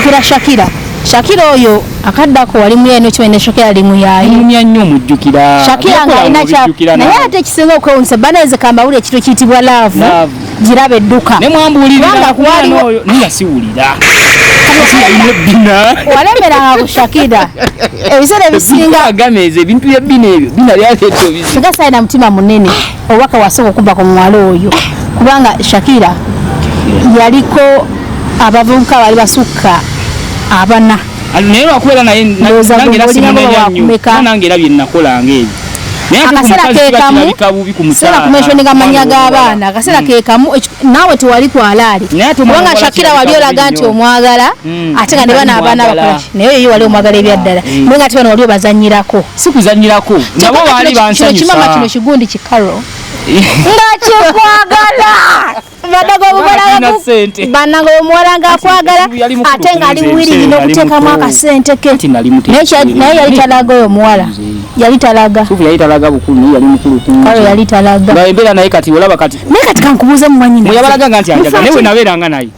Nzijukira Shakira. Shakira oyo akaddako wali muyeno kimanyi ne Shakira ali muyayi. Nyumya nnyo mujjukira. Shakira nga alina kya naye ate ekisinga okwewunyisa banaize kambawulire ekintu ekiyitibwa laavu giraba edduka. Ne mwambuulirira Kubanga oyo naye yasiwulira. Walemeranga ku Shakira ebiseera ebisinga agameeza ebintu bya bina ebyo bina byaleeta obizibu. Singa salina mutima munene obubaka wasooka okuba ku muwala oyo kubanga Shakira yaliko abavubuka bali basukka abana. Naye lwakubeera naye Ndowooza nange era gwe olinga simunenya bwe nnyo. wakumeka. Nange era bye nakolanga ebyo. Naye ate ku Akaseera mukazi kiba kekamu kirabika bubi ku sobola mukyala. kumentioninga amannya g'abaana akaseera kekamu naawe tewali kwalaali Naye ate omwana kubanga omuwala Shakira kirabika wali bubi olaga nti nnyo. omwagala ate nga ne bano abaana Mwagala. bakola ki? Naye oyo wali omwagala ebyaddala naye nga ate bano wali obazannyirako. Si kuzannyirako nabo Kyokka baali kino kimama kino bansanyusa. kigundi kikaro nga kikwagala Tulina ssente. banange omuwala ng'akwagala Yali mukulu ate ng'ali ku nze, wiringi yali n'okuteekamu muto. akasente ke Anti nali muto naye naye yali talaga oyo omuwala yali talaga Sufu yali talaga bukulu naye yali mukulu ku nze. kale yali talaga Nga embeera naye kati olaba kati naye kati kankubuuze mumanyina mwe yabalaga nga nti anjaga naye we nabeeranga naye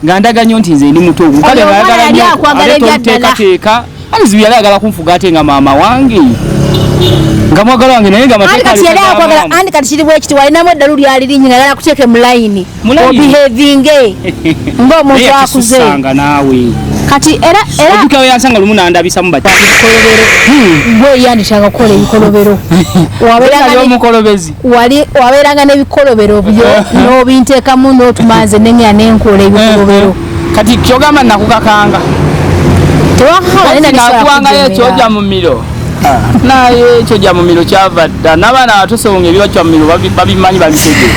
nga ndaga nnyo nti nze ndi muto kale Oyo nga omwana ayagala yali nnyo akwagala aleeta ebyaddala. oluteekateeka alizibu yali ayagala kunfuga ate nga maama wange nga mwagala wange naye nga Anti amateeka kati yali aleeta akwagala maama. anti kati kiri bwekiti walinamu eddalu lyali lingi nga yagala kuteeke mu layini Mu layini. obihevinge ng'omuntu Naye akuze yakisussanga naawe kati era era ojjukira we yansanga lumu nandabisa mu bati ebikolobero gwe yanditanga okukola ebikolobero Wabeeranga Yali omukolobezi wabeeranga n'ebikolobero byo n'obinteekamu n'otumanze nengera nenkola ebikolobero kati kyogamba nakukakanga tewakakanga naye nali sobola nakuwangayo kujjumira. ekyojja mu miro naye ekyojja mu miro kyava dda n'abaana abato songa ebibacwa mu miro babimanyi babitegere.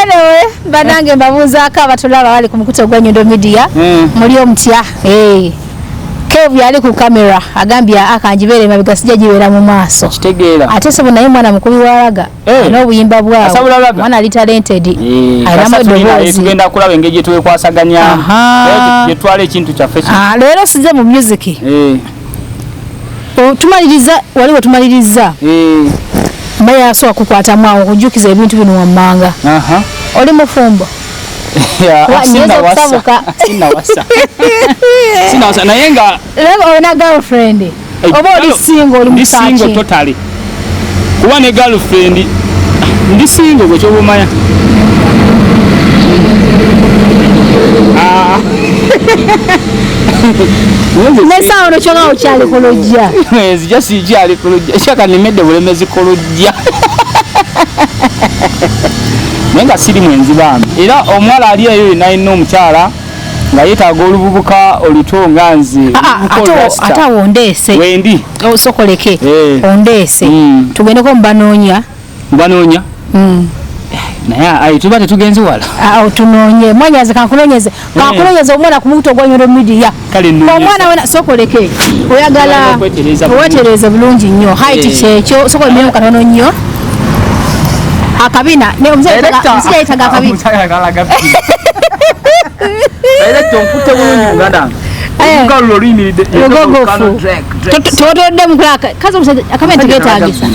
Anyway, banange mbabuuzaako abatulaba bali ku mukutu ogwa Nyondo Media muli omutya. Kevu yali ku kamera agambye akanjibeere emabega sijja gibeera mu maaso kitegeera ate sobo naye mwana mukubi walaga n'obuyimba bwawo Asabula Raga. mwana ali talented alinamu Kasatu tulina, eddoboozi tugenda kulaba engeri gye twekwasaganya Aha. gyetwala ekintu kyaffe kino. Leero size mu music tumaliriza wali wetumaliriza mba yasobola kukwatamu awo okujjukiza ebintu bino wammanga Aha. oli mufumbo Ya, Wa- sinawasa. nnyinza okusabuka. Sinawasa. Sinawasa naye nga Leero olina girlfriend oba oli single oli ndi single musaaki totally kuba ne girlfriend ndi single gwe kyoba omanya. Ah. Nesaawa ono kyonga okyali ku lujja Nzija sikyali ku lujja kyaka nemedde bulemezi ku lujja naye nga siri mwenzi bambi era omuwala ali eyo yenna yenna omukyala nga yeetaaga oluvubuka oluto nga nze oluvubuka olurasta. Ate awo ondeese wendi osokoleke ondeese tugendeko mubanoonya mubanoonya naye ayi tuba tetugenze wala Awo tunoonye mwanyaze kankunoonyeze kankunoonyeze omwana ku mukutu ogwa Nyondo Media Kale nnoonyeza. omwana wena sokoleke oyagala Oyagala okwetereza bulungi. owetereze bulungi nnyo height kyekyo sokola emirimu katono nnyo akabina ne omusajja yetaga akabina Director nkutte bulungi muganda wange. Olubuga luno luyimiridde Lugogofu. Totodde mukula kazi omusajja akabina tegeetagisa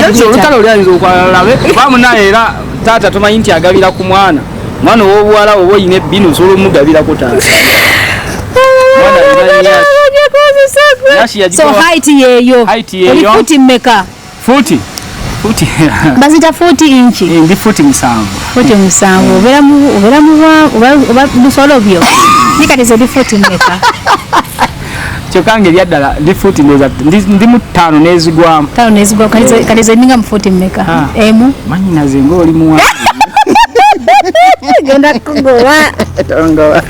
Ensi olutalo oli ayinza okwalabe kuba munaye era taata tomanyi nti agabira ku mwana mwana ow'obuwala oba oyina ebbina osobola omugabirako taata Mwana alina nyashi. Nyashi so yagikuwa- height yeeyo Height yeeyo. oli futi mmeka futi futi bazita futi inchi ndi futi 7 futi 7 obeera mu obeera mu oba busolo byo nikati oli futi mmeka kyokka nga ebyaddala ndi futi ndowooza ndi mu 5 n'ezigwamu 5 n'ezigwamu kati ze ninga mu futi mmeka emu manyi naze ng'oli muwanvu genda kugoba tongoba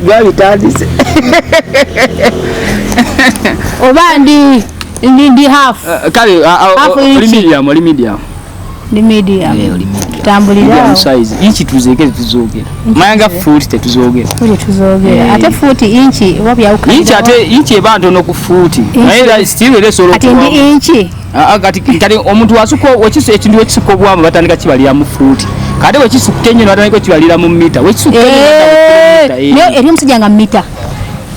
gwabitandise oba ndi ndi half kale Half oli inch. medium oli medium ndi medium oli medium tutambulira medium awo. size inchi tuzeeke tetuzoogera manya nga fuuti tetuzoogera Futi tuzoogera ate futi inchi oba byawukana inchi ate inchi eba ntono ku fuuti naye era still era esobola kati ndi okuba inchi kati kati omuntu wasuka wekisu ekintu wekisukka obwamu batandika kibalira mu fuuti kate wekisukka ennyo batandika kibalira mu mita wekisukka ennyo batandika Naye mita, eri omusajja nga mita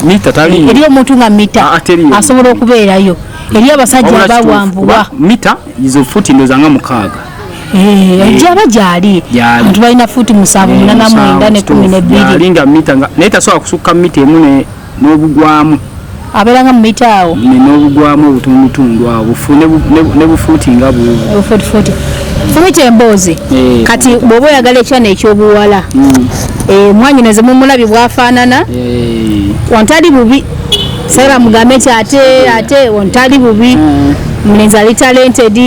mita taliyo eri omuntu nga mita Ah, teriyo. asobola okubeerayo eri abasajja Wabula kituufu, abawanvuwa kuba mita izo fuuti ndowooza nga 6 Ejaba gyali abantu balina fuuti 7, 8, 9 ne 12. Yali nga mita nga naye tasobola kusukka mita emu n'obugwamu. Abeera nga mu mita awo n'obugwamu obutundutundu awo ne bufuuti nga buubu. Fuuti fumita emboozi. Kati bw'oba oyagala ekyana ekyobuwala, mwanyinaze mumulabye bw'afaanana, wantali bubi. Sera mugambe nti ate wantali bubi, mulenzi ali talented,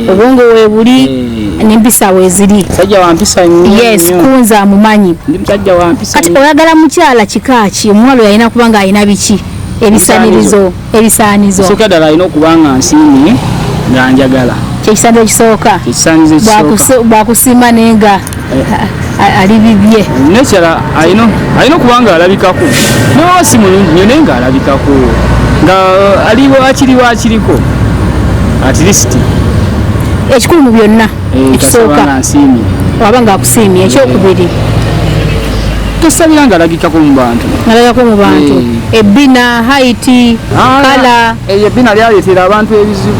obwongo weebuli, n'empisa weeziri. Musajja wa mpisa nnyo. Yes, kunza amumanyi. Ndi musajja wa mpisa. Kati oyagala mukyala kika ki? Omuwala oyo alina kuba ng'alina biki? Ebisaanirizo. Ebisaanizo. Kisooka ddala alina okuba nga nsiimye nga njagala. Kyekisaanizo ekisooka. Ekisaanizo ekisooka. Bwakusiima naye nga ali bibye. Nekyala alina okuba nga alabikako. Naye si mulungi nnyo naye nga alabikako. Nga ali wakiri wakiriko. At least. Ekikulu mu byonna ekisooka. Nga nsiimye. Waba nga akusiimye. Ekyokubiri. Tosabira nga alabikako mu bantu. Alabikako mu bantu. Ebbina, height, kala. Ebbina lyaleetera abantu ebizibu.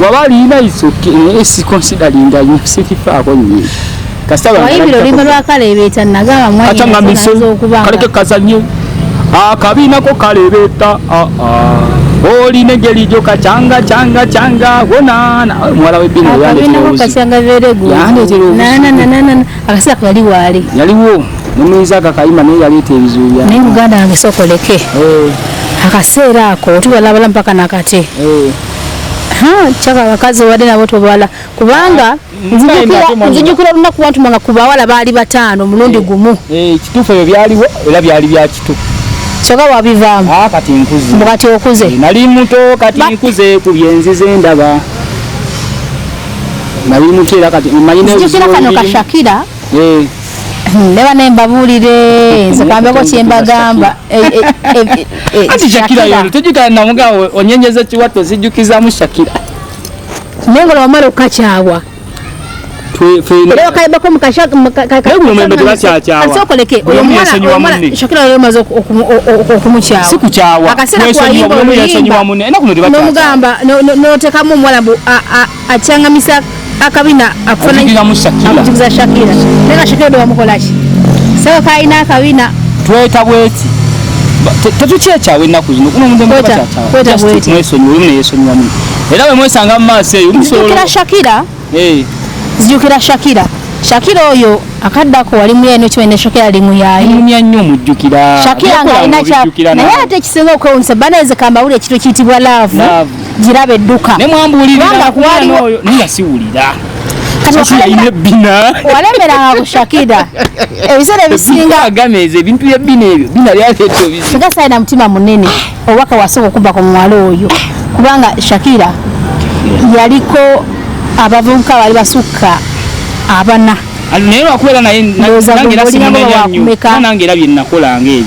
Waba alina is okay, si considering nnyo, sikifaako nnyo. Kasita Wayimbira oluyimba lwa Kaleebeeta, nagamba mwanyinaze okuba nga kaleke kazannye. Akabiinako kaleebeeta, olina engeri gyo kacyanga cyanga cyanga wonana. Omuwala w'ebbina yandeetera obuzibu. Kacyanga veregu. Yandeetera obuzibu. Na na na na. Akaseera ko yali waali. Yaliwo. Nemuyinza akakayima naye yaleeta ebizibu bya. Naye muganda wange sookoleke. Akaseera ako tubalabala mpaka nakate. Kyaka abakazi obadde nabo tobala kubanga nzijukira olunaku wantumanga ku bawala baali 5 omulundi gumu. Kituufu ebyo byaliwo era byali bya kituufu. Kyokka wabivaamu. Kati nkuze. Mbu kati okuze. Nali muto kati nkuze ku byenzize ndaba. Nali muto era kati mmanyi Nzijukira kano ka Shakira. Ndaba ne mbabuulire nze kambeko kye mbagamba. Ati Shakira yono tujjukira namuga onyenyeza kiwato zijjukizaamu Shakira. Naye nga wamala okukakyawa. Era wakayibako mu Kasookoleke, oyo omuwala Shakira yali omaze okumukyawa. Si kukyawa. Akaseera kwayimba oluyimba. N'omugamba n'oteekamu omuwala mbu akyangamisa akabina akujukiza Shakira. Naye nga Shakira wamukola ki? Sebo kalina akabina. Tweta bweti. Tetukyekyawa ennaku zino. Kuno omuntu bakyawa. Mwesonyiwe ne yesonyiwa munne. Era bwe mwesanga mu maaso eyo musobola. Shakira. Nzijukira Shakira. Shakira oyo akaddako wali muyeno kiwene Shakira ali muyayi. Mumya nnyo mujjukira. Shakira nga alina kya naye ate ekisinga okwewuunyisa baneze kambawulire ekintu ekiyitibwa love. Giraba edduka. Ne mwambuulirira oyo naye yasiwulira. Kati walemeranga ku Shakira. Ebiseera ebisinga agameze ebintu bya bina ebyo bina lyaleeta ebizibu. Nga sayina mutima munene obubaka wasooka okuba ku muwala oyo kubanga Shakira yaliko abavubuka bali basukka abana. Naye lwakubeera naye nange era simunenya nnyo. Nange era bye nakolanga ebyo.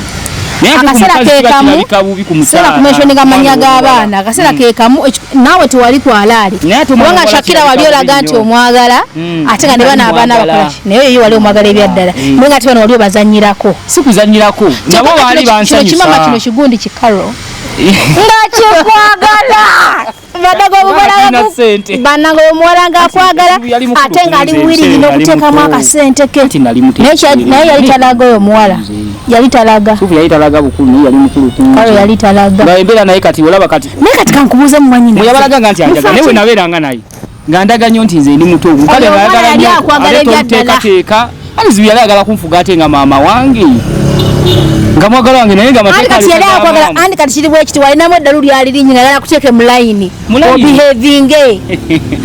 Akaseera ke kamu sobola kumentioninga amannya g'abaana. Akaseera ke kamu naawe tewali kwalaali kubanga Shakira wali olaga nti omwagala ate nga ne bano abaana bakola ki naye yo wali omwagala ebyaddala naye nga ate bano wali obazannyirako. Si kuzannyirako nabo baali bansanyusa. Kino kimama kino kigundi kikaro nga kikwagala. Bannange omuwala ng'akwagala ate ng'ali willing n'okuteekamu akasente ke. Naye yali talaga oyo omuwala. Yali talaga. Sufu yali talaga bukulu naye yali mukulu ku. Kale yali talaga. Nga embeera naye kati olaba kati. Naye kati kankubuuze mwannyina. Mwe yabalaga nti anjaga naye we nabeeranga naye. Nga ndaga nnyo nti nze ndi muto. Kale ng'ayagala nnyo yali akwagala ebyaddala. Teekateeka. Alizibu yali ayagala kunfuga ate nga maama wange. Nga mwagala wange naye nga amateeka kati yali akwagala andi kati kiri bwe kiti walinamu eddalu lyali lingi nga yagala kuteeke mu layini. Obihevinge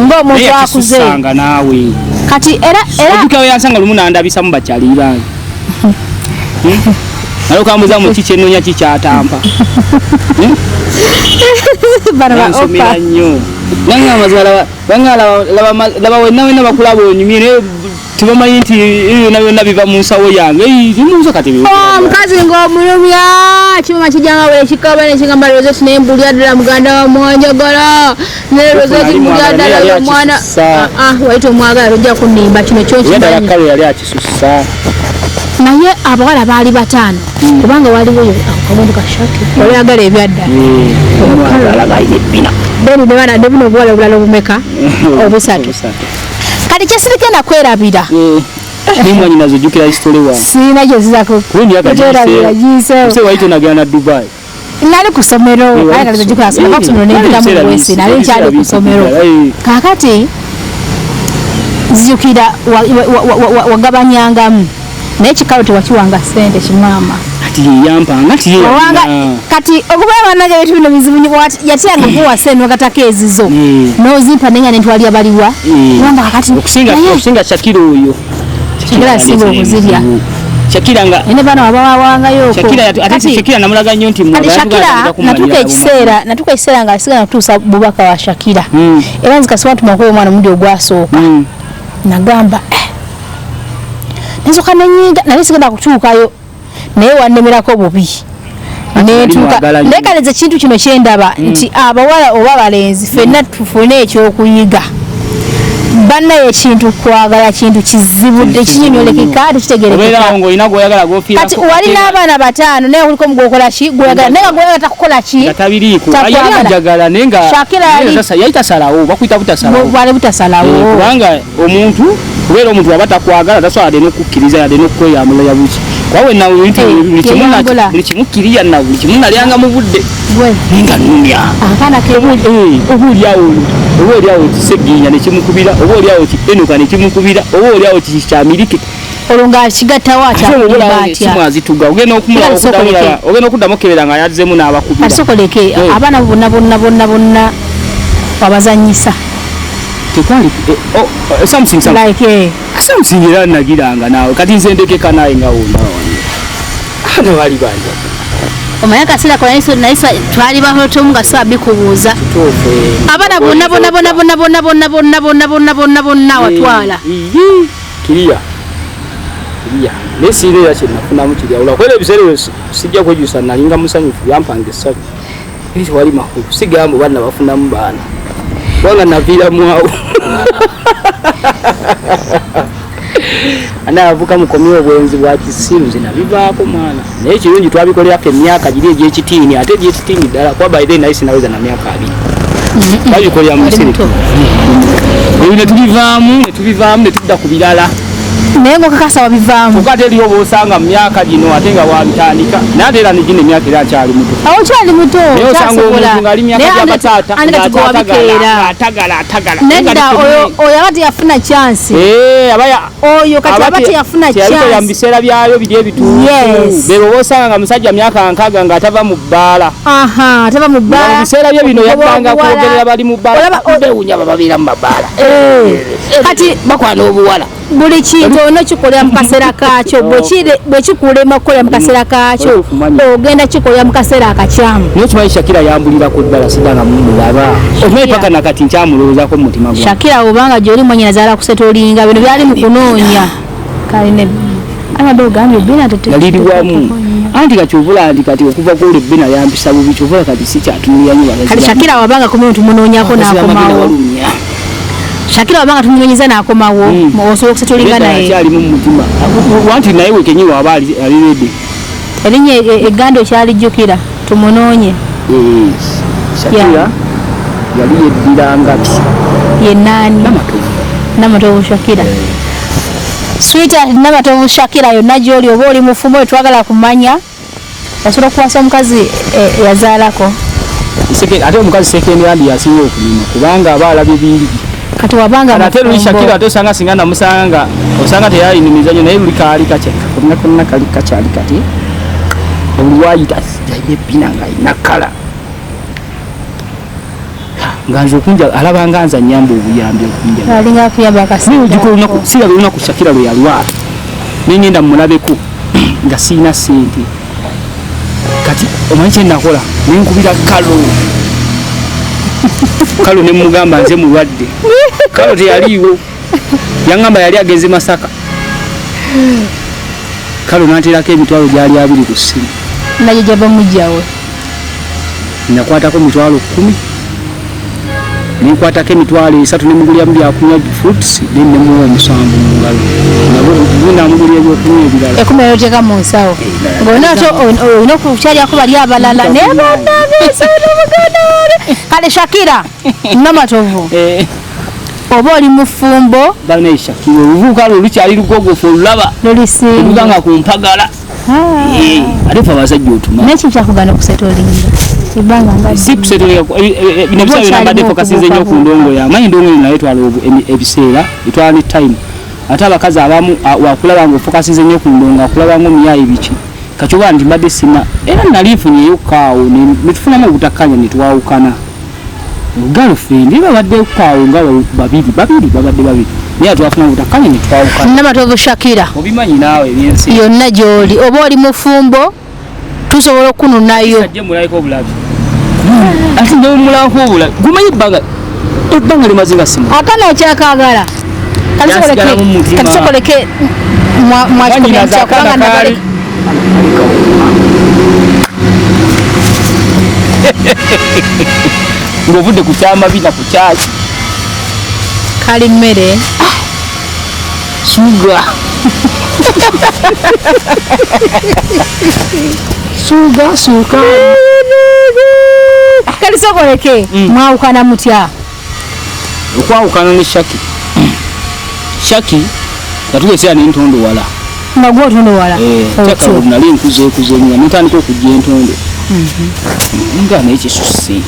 ng'omuntu akuze. Naawe. Kati era ojjukira we yansanga lumu n'andabisa mu bakyali bange. Nalyoka mbuuza mu ki kyennoonya ki kyatampa. Bano ba Nsomera nnyo. Nange amazima laba wenna wenna bakulaba onyumye naye tebamanyi nti ebyo byonna byonna biva mu nsawo yange. Mubuuza kati ebyo. Omukazi ng'omulumya kimama kijja nga bwe kikaba ne kigamba Rosette naye mbulya ddala muganda wa mwanjagala. Naye Rosette mbulya ddala omwana. Wali tomwagala tojja kunnimba kino kyo kimanyi. Kale yali akisussa. Naye abawala baali 5 kubanga waliwo akabondo ka Shakira. Wali ayagala ebyaddala. Then ne bana ne buno obuwala obulala obumeka obusatu. Kati kyesirigenda kwerabira. Nimwanyinaze ojjukira history wange. Sirina gyezizako kwerabira giyiseewo. Ose wali tonagenda na Dubai. Nali ku ssomero, aye kati ojjukira nava ku ssomero nempita mu bwesi, nali nkyali ku ssomero. Kaakati nzijukira wagabanyangamu naye kikalo tewakiwanga ssente kimaama. Kati yeyampanga nti wawanga kati okubeera bannange ebintu bino bizibu nnyo yatya nga okuwa ssente n'ogatako ezizo n'ozimpa naye nga nentwalira baliwa kubanga kakati okusinga Shakira oyo Shakira asinga okuzirya Shakira nga ene bana wabawangayo Shakira ate Shakira namulaga nnyo nti kati Shakira natuka ekiseera nga sigala kutuusa bubaka wa Shakira era nze kasiwa ntuma okuwa omwana omulundi ogwasooka nagamba nensooka nenyiga naye sigenda kutuukayo naye wannemerako bubi netuuka naye kale nze ekintu kino kyendaba nti abawala oba abalenzi ffenna tufune ekyokuyiga. Bannaye ekintu kwagala kintu kizibu tekinyonyolekeka tekitegerekeka. Kati wali n'abaana bataano naye kuliko mugwokola ki gweyagala naye nga gweyagala takukola ki takwagala naye nga Shakira yali tasalawo bakuyita butasalawo bwali butasalawo kubanga omuntu kubeera omuntu aba takwagala tasobola yadde n'okukkiriza yadde n'okweyambula ya buki kuba we buli kimu kiriya na buli kimu nalyanga mu budde naye nga nnumya oba oliawo oba oliawo kisegginya ne kimukubira oba oliawo ki enoka ne kimukubira oba oliawo kikyamirike olwo ng'akigattawo akyasimu azituga ogenda okumulaba ogenda okuddamu okebera nga yazzeemu n'abakubira asokoleke abaana bonna bonna bonna bonna wabazannyisa tekwali something like something era nagiranga naawe kati nze ndekeka naye nga wonna wano ana bali banja omanye akaseera ko naye twali bahotomu nga sobola bikubuuza abaana bonna bonna bonna bonna bonna bonna bonna bonna bonna bonna bonna watwala kiriya kiriya naye siira era kyenafunamu kiryawula kwera ebiseera ebyo sijja kwejusa nalinga musanyufu byampanga essanyu eri tewali makulu sigamba oba nabafunamu baana kubanga naviiramu awo ana abavuka mukomye obwenzi bwa kisiru nze nabivaako mwana naye ekirungi twabikolerako emyaka giri egy'ekitiini ate egy'ekitiini ddala kuba by then naye sinaweza na myaka abiri twabikolera mu bisirike ebyo ne tubivaamu ne tudda ku birala naye ng'okakasa wabivaamu kyokka ate eriyo bw'osanga mu myaka gino ate nga wabitandika naye ate era ne gino emyaka era akyali muto awo okyali muto naye osanga omuntu ng'ali myaka gy'abataata ng'atagala atagala nedda oyo aba teyafuna chance oyo kati aba teyafuna chance mu biseera byayo biri ebituufu bebo b'osanga nga musajja myaka nkaaga ng'atava mu bbaala atava mu bbaala mu biseera bye bino yabbanga kwogerera bali mu bbaala bewunya bababeera mu mabaala kati bakwana obuwala buli kintu olina okikolera mu kaseera kaakyo bwe kikulema okukolera mu kaseera kaakyo ogenda kikolera mu kaseera akakyamu naye okimanyi Shakira yambulirako ddala sidanga mumulaba okimanyi paka nakati nkyamulowoozako mu mutima gwange Shakira obanga gy'oli mwannyinazaala kusetolinga bino byali mu kunoonya kale abadde ogambye ebbina yaliri wamu anti kati obula nti kati okuva ku olwo ebbina lyampisa bubi kyovula kati sikyatunulira nnyo kati Shakira wabanga komyewo tumunoonyako n'akomawo Shakira wabanga tumunoonyeza n'akomawo osobola okusetolinga naye akyalimu mu mutima wanti naye wekenyi waba ali ready erinnya egganda okyalijjukira tumunoonye Shakira yali yeddira ngabi ye naani Namatovu Shakira Sweetheart Namatovu Shakira yonna gy'oli oba oli mufumbo oyo twagala kumanya osobola okuwasa omukazi yazaalako ate omukazi second hand yasinga okunyuma kubanga aba alabye bingi kati wabanga ate luli Shakira ate osanga singa namusanga osanga teyayinumiza nnyo naye luli kaali kakyeka konna konna kali kakyali kati olwayita yalina ebbina nga alina kkala nga nze okunja alaba nga nze annyamba obuyambi okunja alinga akuyamba akaseera siraba olunaku Shakira lwe yalwala ne ngenda mmulabeko nga sirina ssente kati omanyi kye nakola ne nkubira Kalo Kalo ne mugamba nze mulwadde Kalo teyaliiwo yaŋŋamba yali agenze Masaka Kalo n'anteerako emitwalo gyali abiri ku ssimu naye gyava mujjawe nakwatako 10,000 nenkwatako 3,000 nemuguliramu byakunywa fruits then nemuwa 7 mu ngalo nabo namugulira ebyokunywa ebirala ekumi oteeka mu nsawo ng'olina olina okukyalyako bali abalala naye bannange muganda wange kale Shakira Namatovu Oba oli mufumbo Banaye Shakira oluvuuka lwo lukyali lugogofu olulaba lulisinga nga ku mpagala. Ah. Eh, ate fe abasajja otuma Neki kyakugana okusetolinga ebbanga nga si kusetolera bino ebiseera byonna mbadde fokasinze nnyo ku ndongo yange. Manyi endongo eno nayo etwala ebiseera, etwala ne time. Ate abakazi abamu wakulaba nga ofokasinze nnyo ku ndongo, akulaba nga omuyaaye biki. Kakyoba nti mbadde sina era nali nfunyeyo kaawo netufunamu obutakkanya ne twawukana. Girlfriend era babadde kaawo nga babiri babiri babadde babiri, naye twafuna obutakkanya ne twawukana. Namatovu Shakira, obimanyi naawe ebyensi yonna gy'oli, oba oli mufumbo, tusobola okununayo. Sajje mulabika obulabi, ate njawe mulabako obulabi, gumanyi ebbanga limaze nga simu Akana okyakagala? Yasigala mu mutima. Katisokoleke mwakikomya kubanga nabaleka. Ng'ovudde ku kyamabina ku kyaki. Kali mmere. Suga suga suka. Kalisokoleke, mwawukana mutya? Okwawukana ne Shaki, Shaki yatuka ekiseera nentondowala. Nga gwe otondowala? Kyaka nali nkuzeekuze nga netandika okujja entondo nga naye kisusse.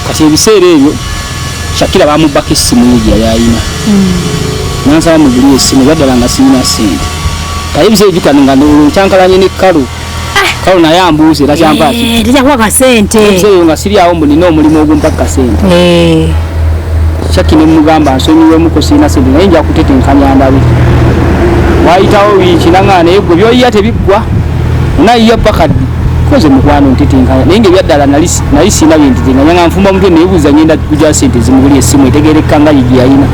Kati ebiseera ebyo Shakira bamubbako essimu ye gye yali ayina, nansaba mugulire essimu, ebyaddala nga sirina ssente. Kale ebiseera ebyo nga nkyankalanye ne Kalo, Kalo naye ambuuza era kyampa ki? Eh, tejakuwa kasente. Ebiseera ebyo nga siri awo mbu nina omulimu ogumpa kasente. Shaki ne mugamba nsonyiwemuko, sirina ssente, naye nja kutetenkanya ndabe. Wayitawo wiiki naŋŋaa, naye gwe byoyiya tebiggwa, onayiya paka ddi? Koze mukwano ntetenkanya, naye nga ebyaddala nali sirina bye ntetenkanya, nga nfumba mutwe neebuuza ngenda kugya ssente zimugulira essimu etegerekka nga ye gye yalina.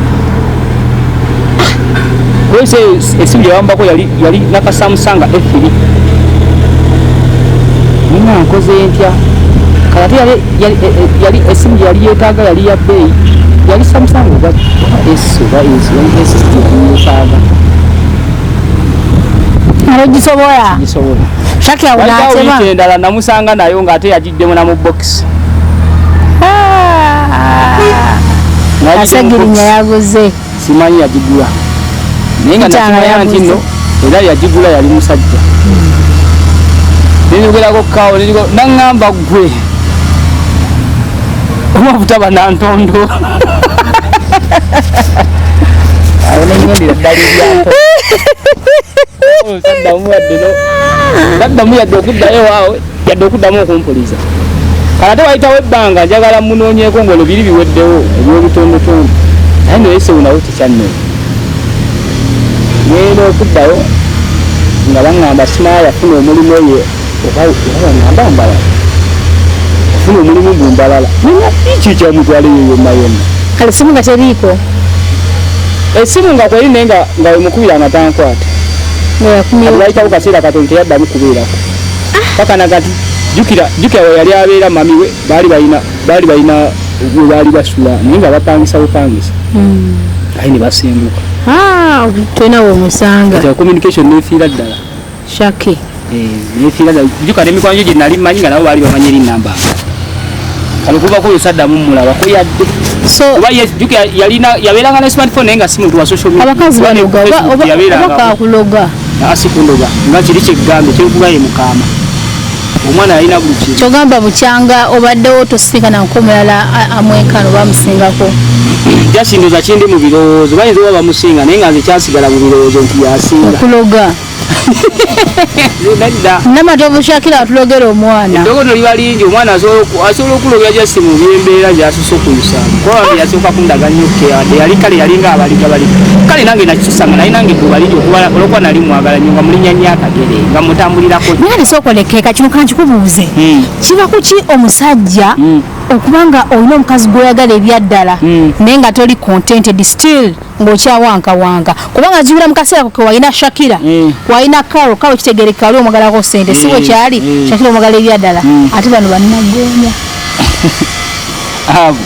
Kwese esimu gye bambako yali nakasamusanga F3, nina nkoze ntya? Kale ate yali esimu gye yali yeetaaga yali ya bbeeyi, yali Samsung oba S oba S, yali S gye yali yeetaaga. Nga togisobola? Gisobola. Shaki awo Wayitawo n'atema. wiiki endala namusanga nayo ng'ate yagiddemu na mu box. Ng'agidde mu Asegirinya box. yaguze. Simanyi yagigula, naye nga Mutanga nakimanya nti yaguze. nno era yagigula yali musajja. Nenyogerako kawo naŋŋamba gwe oba butaba nantondo, awo neŋŋendera ddala eryato. Taddamu yadde taddamu yadde okuddayo waawe, yadde okuddamu okumpuliza. Kale ate wayitawo ebbanga njagala munoonyeeko ng'olwo biri biweddewo ebyobutondotondo, naye naye sewo nawo tekyannoonya. Ngenda okuddayo nga baŋŋamba simala yafuna omulimu ye, oba baŋŋamba mbalala afuna omulimu gumbalala, nina ki ekyamutwala eyo yonna yonna? Kale simu nga teriiko? Essimu nga kweri, naye nga wemukubira nga tankwata. Nga yakumyewo? Wayitawo kaseera katono teyaddamu kubeerako paka nakati. Jjukira we yali abeera mami we baali balina we baali basula, naye nga bapangisa bupangisa, aye ne basenguka. Ah, tolina weomusanga? Kati communication nefiira ddala. Shaki. Eh, nefiira ddala. Jjuka n'emikwano gye nali mmanyi nga nabo baali bamanyi eri namba. Kale okuva ku oyo saddamu mulabako yadde. So kuba ye jjukira yalina yabeeranga ne smartphone, naye nga si muntu wa social media. Abakazi Kuba ne baloga ku Facebook oba yabeerangako. kakuloga? Asi kundoga nga kiri kyegambe kyenkuba ye mukama omwana yalina buli kintu. Kyogamba bukyanga obaddewo tosisinkanako omulala amwenkana oba amusingako? Jasindoza kindi mu birowoozo, bayinza oba bamusinga, naye nga nze kyasigala mu birowoozo nti yasinga. Okuloga. Nedda. Namatovu Shakira atulogera omwana. Eddogo liba lingi, omwana asobola okulogera just mu byembeera gyasose okuyisaamu, kuba yasooka kundaga nnyo keadde yali kale yalinga abaliga baliga. Kale nange nakisanga, naye nange eddoba lingi olwokuba nali mwagala nnyo, nga mulinnya nnyo akagere, nga mutambulirako. Naye lisookolekeka kino kankikubuuze. Kiba kuki omusajja okubanga olina omukazi gw'oyagala ebyaddala, naye nga toli contented, still ng'okyawankawanka? Kubanga nzibira mu kaseera ke walina Shakira, walina Karo. Karo kitegereka oli omwagalako sente, si bwe kyali? Shakira omwagala ebyaddala, ate bano bannagoonya. Abo.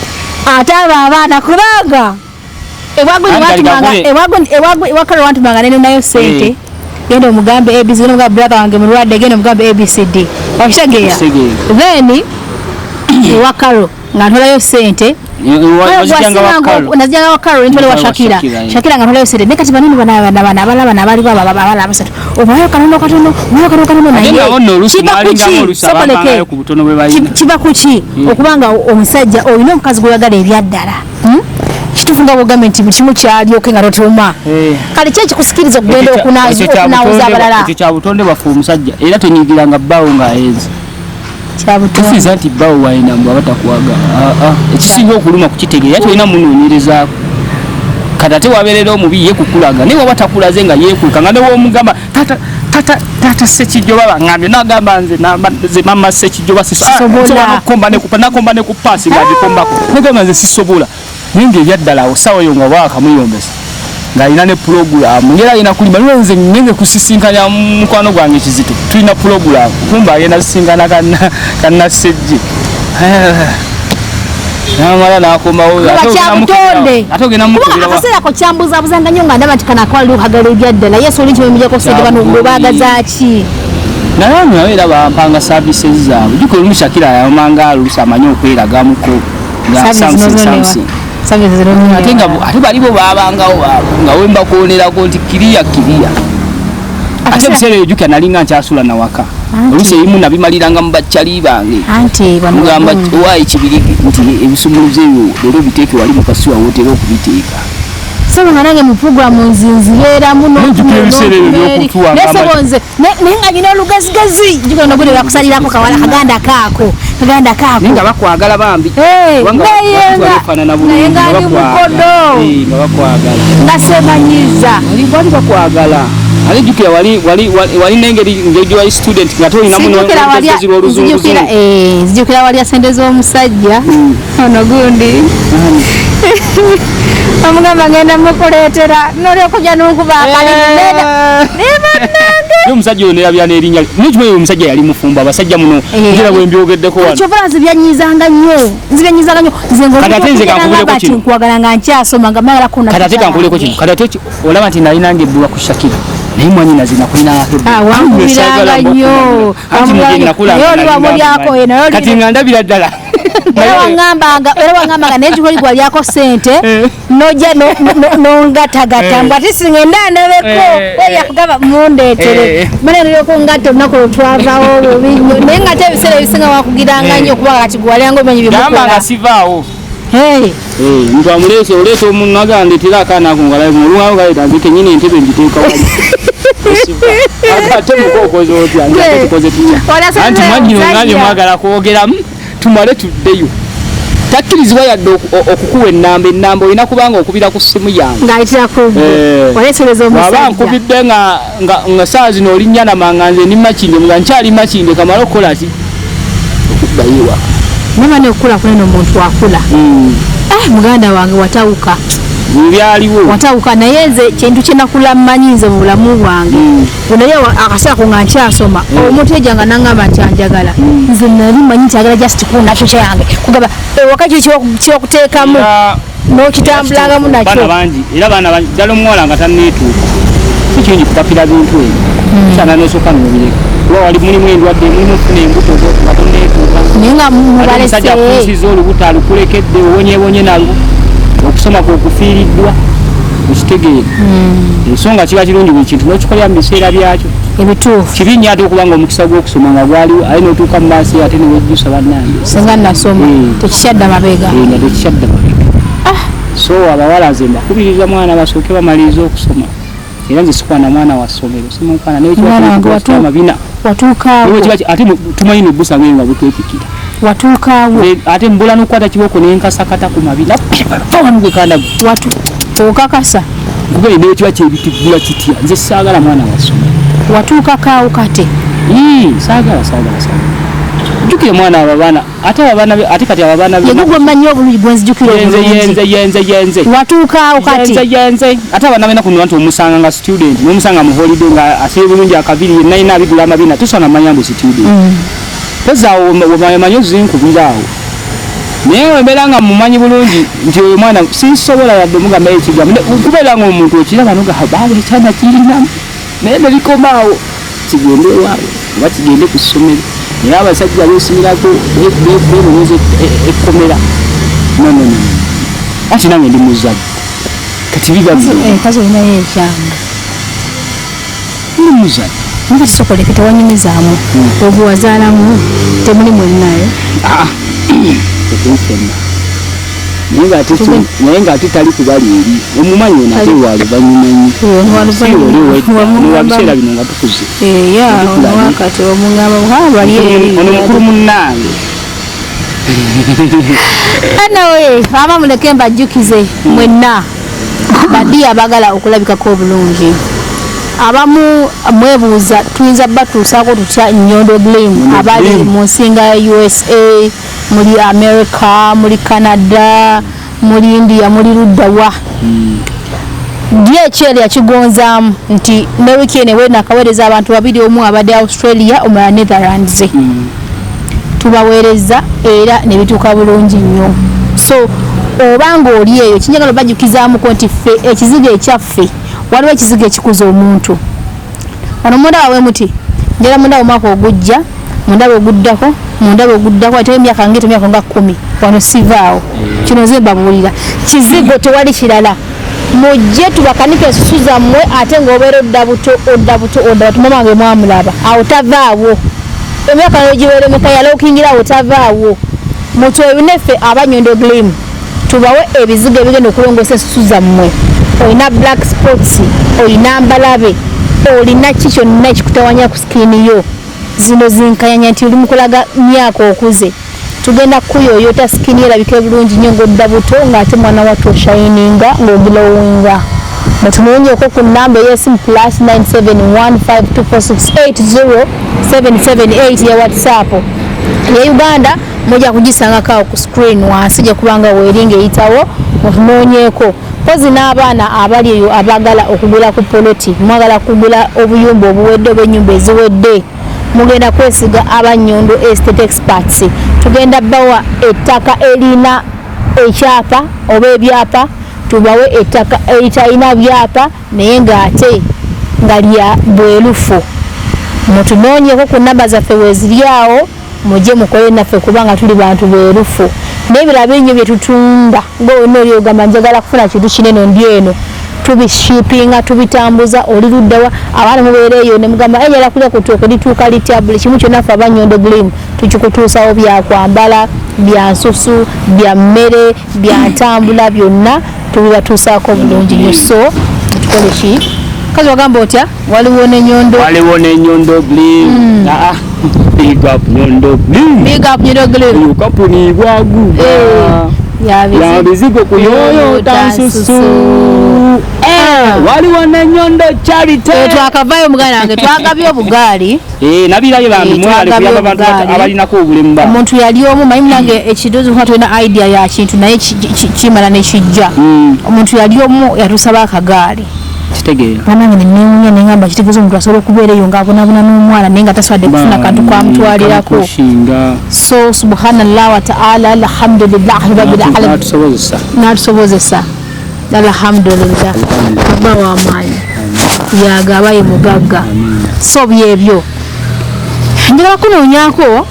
Ate abo abaana, kubanga Anti ewakalo wantumanga nenenayo sente, genda omugambe ABC, genda omugambe brother wange mulwadde, genda omugambe ABCD, okitegeera? Okitegeera. Then Ewa Karo nga ntwalayo sente. Nazijanga wa Karo, ntwala wa Shakira. Shakira nga ntwalayo sente. Naye kati banini bana bana bana abala bana abaliwo abala abasatu, obayo kanono katono, obayo kanono katono. Naye kiva kuki? Sokoleke, kiva kuki okubanga omusajja olina omukazi gweyagala ebyaddala? Kituufu nga bwogambye nti buli kimu kyalyoke nga totuuma. Kale ki ekikusikiriza okugenda okunawuza abalala? Ekyo kya butonde bwaffe. Omusajja era tonyigiranga bbaawo ng'ayenze. Kisiza nti bbaawo wayina mbu aba takwagala. Ekisinga okuluma kukitegeera, era tolina munoonyerezaako. Kati ate wabeerera omubi ye kukulaga, naye waba takulaze nga yeekweka, nga newomugamba, "Taata, taata, taata Sekijjoba baŋŋambye," nagamba, "Nze nze mama Sekijjoba sisobola." Nakomba ne ku paasi ng'agikombako, negamba, "Nze sisobola." Naye ngaebyaddala awo sawa eyo nga bwakamuyombesa ng'alina ne pulogulaamu, ngera alina kulima. Niwe nze ngende kusisinkanya mukwano gwange Kizito, tulina pulogulaamu, kumba agenda sisinkana Kannassejje, namala nakomawo. Kyabutonde. Ate ogenda mukubira. Akaseera ko kyambuzaabuzanga nnyo nga ndaba nti kano akawali kagala ebyaddala. Yesu, oli kimemujako sente, bano gwe baagaza ki? Naye nawe era bampanga services zaabwe. Jukira olumu Shakira yamanga oluusi amanyi okweragamuko nga something something. Ate nga ate balibo babangawo nga wembakonerako nti kiriya kiriya. Ate ebiseera ebyo jukira nalinga nkyasula nawaka, oluusi ebimu nabimaliranga mu bakyali bange. Anti bano mugamba owaayi Kibirigi nti ebisumuluzo ebyo leero biteeke wali mu kasuwa wootera okubiteeka. Sebo, nga nange mu puroguramu nzibeeramu. Nojjukira ebiseera ebyo by'okutuwa. Naye sebo, nze naye nga nyina olugazigezi, jukira noguli bakusalirako kawala kaganda kaako, kaganda kaako. Naye nga bakwagala bambi. Kubanga naye bafaanana bulungi, naye nga nga ndi bakwagala. mukodo. Nga bakwagala. Nga semanyiza. Wali bakwagala. Ate jjukira wali n'engeri ngeri wali student nga tolinamu Sijjukira walya n'olugezigezi lw'oluzunguzungu. Nzijukira, nzijukira walya sente z'omusajja ono gundi, omugamba ngenda mukuleetera, nolyokuja nonkuba akalimu. Naye omusajja oyo nerabira n'erinnya lye. Naye kimanyi omusajja yali mufumbo, abasajja muno ngira bwe mbyogeddeko wano. Kyova nzibyanyizanga nnyo, nzibyanyizanga nnyo nze. Kati ate nze kankubuuleko Ng'omuntu kino. nkwagala nga nkyasoma nga magalako. Kati ate kankuleko kino. Kati ate olaba nti nalina ebbulwa ku Shakira, naye mwanyinaze nakulinangako. Ah, wankubiranga nnyo. Ebbulwa. Naye oli wamulyako, naye Kati nga ndabira ddala. Era waŋŋambanga, naye kikoli gwalyako sente, nojja nongatagata mbw ate singenda ndabeko. Yakugamba mundeetere mana nolyoka ongatta olunaku lwetwavawo bubi nnyo, naye nga ate ebiseera ebisinga wakugiranga nnyo kubanga kati gwewalyanga omanyi Gamba nga byemukola. sivaawo. Hey. Nti amuleese, oleeta omuntu agamba, "Ndeetera akaana ako." Ngalabe olungawo galeeta, nze kenyini entebe ngiteeka wali. Ate muko okoze otya? Nti ate tukoze tutya? Wala Anti mwanyina ongambye omusajja. mwagala kwogeramu, tumale tuddeyo. Takkirizibwa yadde okukuwa ennamba. Ennamba olina kubanga okubira ku ssimu yange. Ng'ayitira ku waleetereza Bw'aba omusajja. nkubidde nga saa zino oli Nyanama, nga nze ndi Makindye, nga nkyali Makindye, kamale okukola ki, okuddayo ewaka. Nama nekukula kunene, omuntu akula. Ah, muganda wange, watawuka. Byaliwo. Watawuka, naye nze kintu kyenakula mmanyi nze mu bulamu bwange, naye akaseera ko nga nkyasoma, omuntu ejja nga naŋŋamba nti anjagala, nze nali manyi nti agala just kunakyo kyange, kugamba ewaka kiri kyokuteekamu n'okitambulangamu Baana nakyo. bangi, era baana bangi ddala, omuwala nga tanneetuuka si kirungi kupapira bintu ebyo, kyana nosooka nobireka, kuba wali mulimu endwadde, mulimu okufuna embuto nga tonneetuuka. Naye nga Ate mubalese. omusajja akusiza olubuto alukulekedde, owonyebonye nalwo, okusoma kwe okufiiriddwa, okitegeera? Ensonga kiba kirungi buli kintu n'okikolera mu biseera byakyo. Ebituufu. Kibi nnyo ate okuba nga omukisa gw'okusoma nga gwaliwo, aye n'otuuka mu maaso eyo ate newejjusa, bannange. Singa nasoma. Tekikyadda mabega. Nga tekikyadda mabega. So abawala nze mbakubiriza, mwana basooke bamalirize okusoma, era nze sikwana mwana wa ssomero, simukwana. Mwana wange, Amabina watuukaawo. Ate tumanyi nobusa ngayo nga butwepikira. Watuukaawo. Ate mbula nokukwata kiboko nenkasakata ku mabina pawanugekanda. Okakasa? Kuba newe kiba kyebitigula kitya, nze saagala mwana wa ssomero. Watuukakaawo kate. Ii, saagala, saagala, saagala. Jjukire mwana abo abaana, ate abo abaana ate kati abo abaana Yegugwe mmanyi obulungi gwenzijukira. Yenze. Obulungi. Yenze, yenze, yenze. Watuukaawo kati. Yenze, yenze. Ate abaana benaku nti omusanga nga student, nomusanga mu holiday nga asibe bulungi akabiri, yenna yenna abigula amabina, tosobola namanya mbu student. Pozi awo omanyi ozinkubira awo, naye wembeera nga mumanyi bulungi nti oyo mwana sinsobola yadde omugambayo ekigambo. Kubeera nga omuntu okiraba noga baaba ekyana kirinamu, naye nebikomaawo kigende ewaabwe oba kigende ku ssomero. Naye abasajja besimirako bebonyeza ekkomera. No, no, no, anti nange ndi muzadde, kati biba Kazi olinayo ekyanga. Ndi muzadde. Nga kisokoleke tewanyumizaamu ogwo wazaalamu temuli mwennayo. Ah, tetuli ffenna, naye ng'ate tali kubali eri omumanyi ono, ate wa luvannyuma nnyo, wa biseera bino nga tukuze. Kati omugamba bali eri. Ono mukulu munnange. Anyway, aba muleke mbajjukize mwenna badi abagala okulabikako obulungi. Abamu mwebuuza tuyinza batuusaako tutya Nyondo Glim abali mu nsinga ya USA, muli America, muli Canada, muli India, muli luddawa. DHL yakigonzaamu nti ne wiiki eno ewena akaweereza abantu babiri, omu abadde Australia, omulala Netherlands. Tubaweereza era ne bituuka bulungi nnyo. So oba ng'oli eyo, kinjagala obajjukizaamuko nti ffe ekizigo ekyaffe, waliwo ekizigo ekikuza omuntu. Wano mundaba we muti, njala mundaba omwaka ogujja, mundaba oguddako, mundaba oguddako, ate emyaka ng'eto, emyaka nga 10, wano sivaawo. Kino nze mbabuulira, kizigo, tewali kirala. Mujje tubakanike ensusu zammwe, ate ng'obeera odda buto, odda buto, odda buto. Mama wange mwamulaba awo, tavaawo. Emyaka nogibeera emeka yalookingira awo, tavaawo. Mutwebineffe Abanyondo Glim tubawe ebizigo ebigenda okulongoosa ensusu zammwe. Olina black spots, olina mbalabe, olina ki kyonna ekikutawanya ku skin yo, zino zinkanyanya nti oli mukulaga myaka okuze, tugenda kuyoyota skin erabika bulungi nnyo ng'odda buto, ng'ate mwana wattu oshininga ng'oglowinga. Mutunoonyeeko ku namba ey'esimu +971524680778 ya WhatsApp eya Uganda, mujja kugisangako awo ku screen wansi, gye kubanga weeri ng'eyitawo. Mutunoonyeeko pozi n'abaana abali eyo abaagala okugula ku poloti, mwagala kugula obuyumba obuwedde oba ennyumba eziwedde, mugenda kwesiga Abanyondo Estate Experts. Tugenda bawa ettaka erina ekyapa oba ebyapa, tubawe ettaka eritalina byapa naye ng'ate nga lya bwerufu. Mutunoonyeko ku namba zaffe weziri awo, mujje mukole naffe kubanga tuli bantu beerufu. N'ebirala bingi bye tutunda, ng'olina oli ogamba njagala kufuna kintu kinene, ndi eno tubishipinga, tubitambuza. Oli luddawa, abaana mubeera eyo ne mugamba njagala kulya ku ttooke, lituuka litya? Buli kimu kyonna ffe Abanyondo Glim tukikutuusawo, byakwambala, bya nsusu, bya mmere, bya ntambula, byonna tubibatuusaako bulungi nnyo. So tukole ki? Kazi wagamba otya? Waliwo n'enyondo. Waliwo n'enyondo Glim. Ah, big up Nyondo Glim. Big up Nyondo Glim. Eyo kampuni bwaguga ya bizigo kuyoyota nsusu. Waliwo n'enyondo Charity. Twakavayo muganda wange, twagabye obugaali. Nabirayo bambi, mwebale twagabye kuyamba abantu obugaali. Abalinako obulemu ba Omuntu yali omu, manyi munange ekidozi kuba tulina idea ya kintu naye kimala nekijja. Omuntu yali omu yatusaba akagaali. Kitegeera. Banange nenewunya, nengamba kitegeeza omuntu asobola okubeera eyo ng'abonaabona n'omwana naye nga tasobodde kufuna kantu kwamutwalirako. Kamukushinga. So subhanallah wa taala, alhamdulillahi rabbil alamin. Natusobozesa. Natusobozesa, alhamdulillah. Abba w'amaanyi yagaba, ye mugagga. So byebyo, njagala kunoonyako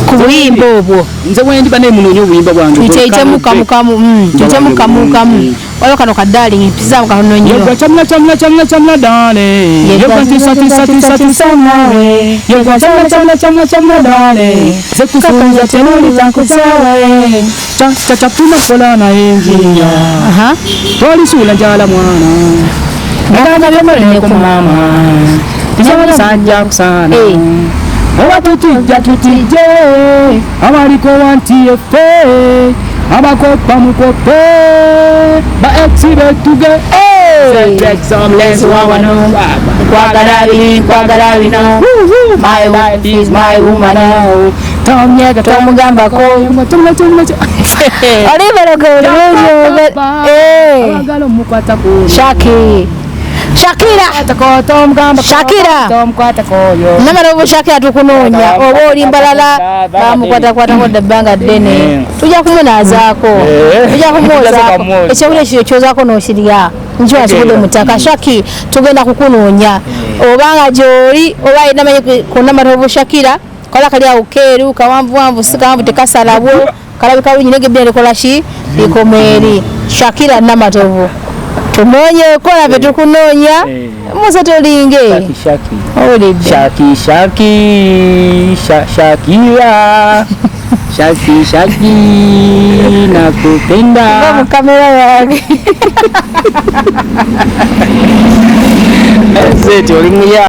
ku buyimba obwo. Nze bwendi bane munoonya obuyimba bwange. Tuyiteemu kamu kamu, tuyiteemu kamu kamu. Waliwo kano ka darling, mpizaamu katono nnyo. Yegwa chamla chamla chamla chamla dale. Yegwa tisa tisa tisa tisa nawe. Yegwa chamla chamla chamla chamla dale. Zekufunza tenoli takusawe. Cha cha cha tuna kola na engineer. Tolisuula njala mwana. Nagamba byokoleko mama. Tisanja kusana. Oba tutijja tutijje. Abaliko wanti efe. Abakopa mukope. Ba ex betuge. Nkwagala biri, nkwagala bino. My wife is my woman. Tomyega. Tomugambako. Olibaloga bulungi. Abagala omukwatako. Shaki, Shakira, Shakira. Tomukwatako. Namala obu Shakira, tukunoonya oba oli mbalala, bamukwatakwatako dda ebbanga ddene. Tujja kumunaazaako, tujja kumwozaako ekyokulya ekyo kyozaako n'okirya nkyo akigudde mu ttaka. Shaki, tugenda kukunoonya obanga gy'oli, oba alina manyi ku namatovu Shakira. Kola kali awo keeru kawanvuwanvu, si kawanvu, tekasalabwo, kalabika bulungi, naye ebbina likola ki? Likoma eri. Shakira Namatovu, tunoonye okola ffe tukunoonya. Musa tolinge. Shaki, shaki. Owulidde? Shaki, shaki, Shakira. Shaki, shaki, nakupenda. Mu kamera yange. Zeti oli muya.